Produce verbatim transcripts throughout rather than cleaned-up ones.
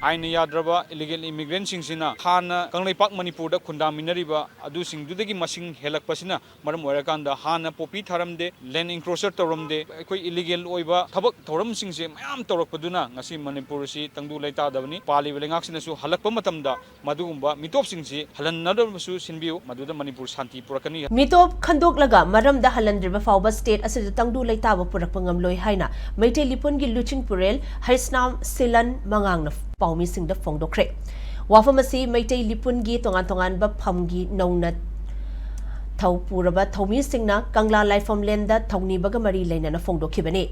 ꯑꯥꯏꯟꯅ ꯌꯥꯗ꯭ꯔꯕ ꯏꯂꯤꯒꯦꯜ ꯏꯃꯤꯒ꯭ꯔꯦꯟꯁꯤꯡꯁꯤꯅ ꯍꯥꯟꯅ ꯀꯪꯂꯩꯄꯥꯛ ꯃꯅꯤꯄꯨꯔꯗ ꯈꯨꯟꯗꯥꯃꯤꯟꯅꯔꯤꯕ ꯑꯗꯨꯁꯤꯡꯗꯨꯗꯒꯤ ꯃꯁꯤꯡ ꯍꯦꯜꯂꯛꯄꯁꯤꯅ ꯃꯔꯝ ꯑꯣꯏꯔꯀꯥꯟꯗ ꯍꯥꯟꯅ ꯄꯣꯄꯤ ꯊꯥꯔꯝꯗꯦ, ꯂꯦꯟ ꯏꯟꯀ꯭ꯔꯣꯆꯔ ꯇꯧꯔꯝꯗꯦ, ꯑꯩꯈꯣꯏ ꯏꯂꯤꯒꯦꯜ ꯑꯣꯏꯕ ꯊꯕꯛ ꯊꯧꯔꯝꯁꯤꯡꯁꯦ ꯃꯌꯥꯝ ꯇꯧꯔꯛꯄꯗꯨꯅ ꯉꯁꯤ ꯃꯅꯤꯄꯨꯔ ꯑꯁꯤ ꯇꯪꯗꯨ ꯂꯩꯇꯥꯗꯕꯅꯤ꯫ ꯄꯥꯜꯂꯤꯕ ꯂꯩꯉꯥꯛꯁꯤꯅꯁꯨ ꯍꯜꯂꯛꯄ ꯃꯇꯝꯗ ꯃꯗꯨꯒꯨꯝꯕ ꯃꯤꯇꯣꯞꯁꯤꯡꯁꯤ ꯍꯜꯍꯟꯅꯗꯕꯁꯨ ꯁꯤꯟꯕꯤꯌꯨ, ꯃꯗꯨꯗ ꯃꯅꯤꯄꯨꯔ ꯁꯥꯟꯇꯤ ꯄꯨꯔꯛꯀꯅꯤ꯫ ꯃꯤꯇꯣꯞ ꯈꯟꯗꯣꯛꯂꯒ ꯃꯔꯝꯗ ꯍꯜꯍꯟꯗ꯭ꯔꯤꯕ ꯐꯥꯎꯕ ꯁ꯭ꯇꯦꯠ ꯑꯁꯤꯗ ꯇꯪꯗꯨ ꯂꯩꯇꯥꯕ ꯄꯨꯔꯛꯄ ꯉꯝꯂꯣꯏ ꯍꯥꯏꯅ ꯃꯩꯇꯩ ꯂꯤꯄꯨꯟꯒꯤ ꯂꯨꯆꯤꯡ ꯄꯨꯔꯦꯜ ꯍꯩꯁꯅꯥꯝ ꯁꯤꯂꯟ ꯃꯉꯥꯡꯅ ꯄꯥꯎꯃꯤꯁꯤꯡꯗ ꯐꯣꯡꯗꯣꯛꯈ꯭ꯔꯦ꯫ ꯋꯥꯐꯝ ꯑꯁꯤ ꯃꯩꯇꯩ ꯂꯤꯄꯨꯟꯒꯤ ꯇꯣꯉꯥꯟ ꯇꯣꯉꯥꯟꯕ ꯐꯝꯒꯤ ꯅꯧꯅ ꯊꯧ ꯄꯨꯔꯕ ꯊꯧꯃꯤꯁꯤꯡꯅ ꯀꯪꯂꯥ ꯂꯥꯏꯐꯝꯂꯦꯟꯗ ꯊꯧꯅꯤꯕꯒ ꯃꯔꯤ ꯂꯩꯅꯅ ꯐꯣꯡꯗꯣꯛꯈꯤꯕꯅꯤ꯫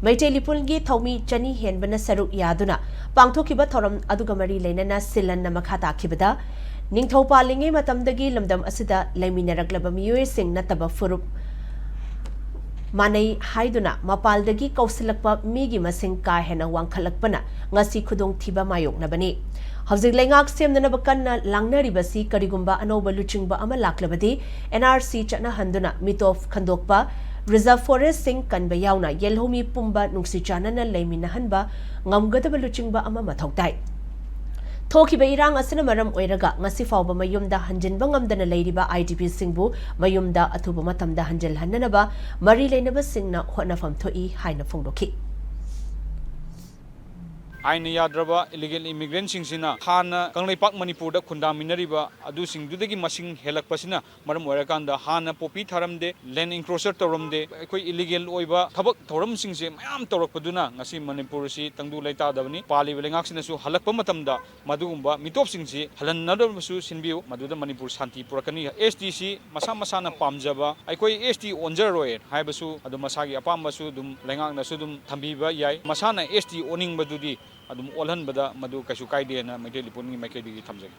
ꯃꯩꯇꯩ ꯂꯤꯄꯨꯟꯒꯤ ꯊꯧꯃꯤ ꯆꯅꯤ ꯍꯦꯟꯕꯅ ꯁꯔꯨꯛ ꯌꯥꯗꯨꯅ ꯄꯥꯡꯊꯣꯛꯈꯤꯕ ꯊꯧꯔꯝ ꯑꯗꯨꯒ ꯃꯔꯤ ꯂꯩꯅꯅ ꯁꯤꯂꯟꯅ ꯃꯈꯥ ꯇꯥꯈꯤꯕꯗ, ꯅꯤꯡꯊꯧ ꯄꯥꯜꯂꯤꯉꯩ ꯃꯇꯝꯗꯒꯤ ꯂꯝꯗꯝ ꯑꯁꯤꯗ ꯂꯩꯃꯤꯟꯅꯔꯛꯂꯕ ꯃꯤꯑꯣꯏꯁꯤꯡ ꯅꯠꯇꯕ ꯐꯨꯔꯨꯞ ꯃꯥꯟꯅꯩ ꯍꯥꯏꯗꯨꯅ ꯃꯄꯥꯜꯗꯒꯤ ꯀꯧꯁꯤꯜꯂꯛꯄ ꯃꯤꯒꯤ ꯃꯁꯤꯡ ꯀꯥ ꯍꯦꯟꯅ ꯋꯥꯡꯈꯠꯂꯛꯄꯅ ꯉꯁꯤ ꯈꯨꯗꯣꯡꯊꯤꯕ ꯃꯥꯌꯣꯛꯅꯕꯅꯤ꯫ ꯍꯧꯖꯤꯛ ꯂꯩꯉꯥꯛ ꯁꯦꯝꯅꯅꯕ ꯀꯟꯅ ꯂꯥꯡꯅꯔꯤꯕꯁꯤ ꯀꯔꯤꯒꯨꯝꯕ ꯑꯅꯧꯕ ꯂꯨꯆꯤꯡꯕ ꯑꯃ ꯂꯥꯛꯂꯕꯗꯤ ꯑꯦꯟ ꯑꯥꯔ ꯁꯤ ꯆꯠꯅꯍꯟꯗꯨꯅ ꯃꯤꯇꯣꯞ ꯈꯟꯗꯣꯛꯄ, ꯔꯤꯖꯔꯚ ꯐꯣꯔꯦꯁ꯭ꯠꯁꯤꯡ ꯀꯟꯕ ꯌꯥꯎꯅ ꯌꯦꯜꯍꯧꯃꯤ ꯄꯨꯝꯕ ꯅꯨꯡꯁꯤ ꯆꯥꯟꯅꯅ ꯂꯩꯃꯤꯟꯅꯍꯟꯕ ꯉꯝꯒꯗꯕ ꯂꯨꯆꯤꯡꯕ ꯑꯃ ꯃꯊꯧ ꯇꯥꯏ꯫ ꯊꯣꯛꯈꯤꯕ ꯏꯔꯥꯡ ꯑꯁꯤꯅ ꯃꯔꯝ ꯑꯣꯏꯔꯒ ꯉꯁꯤ ꯐꯥꯎꯕ ꯃꯌꯨꯝꯗ ꯍꯟꯖꯤꯟꯕ ꯉꯝꯗꯅ ꯂꯩꯔꯤꯕ ꯑꯥꯏ ꯗꯤ ꯄꯤꯁꯤꯡꯕꯨ ꯃꯌꯨꯝꯗ ꯑꯊꯨꯕ ꯃꯇꯝꯗ ꯍꯟꯖꯤꯜꯍꯟꯅꯅꯕ ꯃꯔꯤ ꯂꯩꯅꯕꯁꯤꯡꯅ ꯍꯣꯠꯅꯐꯝ ꯊꯣꯛꯏ ꯍꯥꯏꯅ ꯐꯣꯡꯗꯣꯛꯈꯤ꯫ ꯑꯥꯏꯟꯅ ꯌꯥꯗ꯭ꯔꯕ ꯏꯂꯤꯒꯦꯜ ꯏꯃꯤꯒ꯭ꯔꯦꯟꯁꯤꯡꯁꯤꯅ ꯍꯥꯟꯅ ꯀꯪꯂꯩꯄꯥꯛ ꯃꯅꯤꯄꯨꯔꯗ ꯈꯨꯟꯗꯥꯃꯤꯟꯅꯔꯤꯕ ꯑꯗꯨꯁꯤꯡꯗꯨꯗꯒꯤ ꯃꯁꯤꯡ ꯍꯦꯜꯂꯛꯄꯁꯤꯅ ꯃꯔꯝ ꯑꯣꯏꯔꯀꯥꯟꯗ ꯍꯥꯟꯅ ꯄꯣꯄꯤ ꯊꯥꯔꯝꯗꯦ, ꯂꯦꯟ ꯏꯟꯀ꯭ꯔꯣꯆꯔ ꯇꯧꯔꯝꯗꯦ, ꯑꯩꯈꯣꯏ ꯏꯂꯤꯒꯦꯜ ꯑꯣꯏꯕ ꯊꯕꯛ ꯊꯧꯔꯝꯁꯤꯡꯁꯦ ꯃꯌꯥꯝ ꯇꯧꯔꯛꯄꯗꯨꯅ ꯉꯁꯤ ꯃꯅꯤꯄꯨꯔ ꯑꯁꯤ ꯇꯪꯗꯨ ꯂꯩꯇꯥꯗꯕꯅꯤ꯫ ꯄꯥꯜꯂꯤꯕ ꯂꯩꯉꯥꯛꯁꯤꯅꯁꯨ ꯍꯜꯂꯛꯄ ꯃꯇꯝꯗ ꯃꯗꯨꯒꯨꯝꯕ ꯃꯤꯇꯣꯞꯁꯤꯡꯁꯤ ꯍꯜꯍꯟꯅꯗꯕꯁꯨ ꯁꯤꯟꯕꯤꯌꯨ, ꯃꯗꯨꯗ ꯃꯅꯤꯄꯨꯔ ꯁꯥꯟꯇꯤ ꯄꯨꯔꯛꯀꯅꯤ꯫ ꯑꯦꯁ ꯇꯤꯁꯤ ꯃꯁꯥ ꯃꯁꯥꯅ ꯄꯥꯝꯖꯕ, ꯑꯩꯈꯣꯏ ꯑꯦꯁ ꯇꯤ ꯑꯣꯟꯖꯔꯣꯏ ꯍꯥꯏꯕꯁꯨ ꯑꯗꯨꯝ ꯃꯁꯥꯒꯤ ꯑꯄꯥꯝꯕꯁꯨ ꯑꯗꯨꯝ ꯂꯩꯉꯥꯛꯅꯁꯨ ꯑꯗꯨꯝ ꯊꯝꯕꯤꯕ ꯌꯥꯏ꯫ ꯃꯁꯥꯅ ꯑꯦꯁ ꯇꯤ ꯑꯣꯟꯅꯤꯡꯕꯗꯨꯗꯤ ꯑꯗꯨꯝ ꯑꯣꯜꯍꯟꯕꯗ ꯃꯗꯨ ꯀꯩꯁꯨ ꯀꯥꯏꯗꯦꯅ ꯃꯩꯇꯩ ꯂꯤꯄꯨꯟꯒꯤ ꯃꯥꯏꯀꯩꯗꯒꯤ ꯊꯝꯖꯒꯦ꯫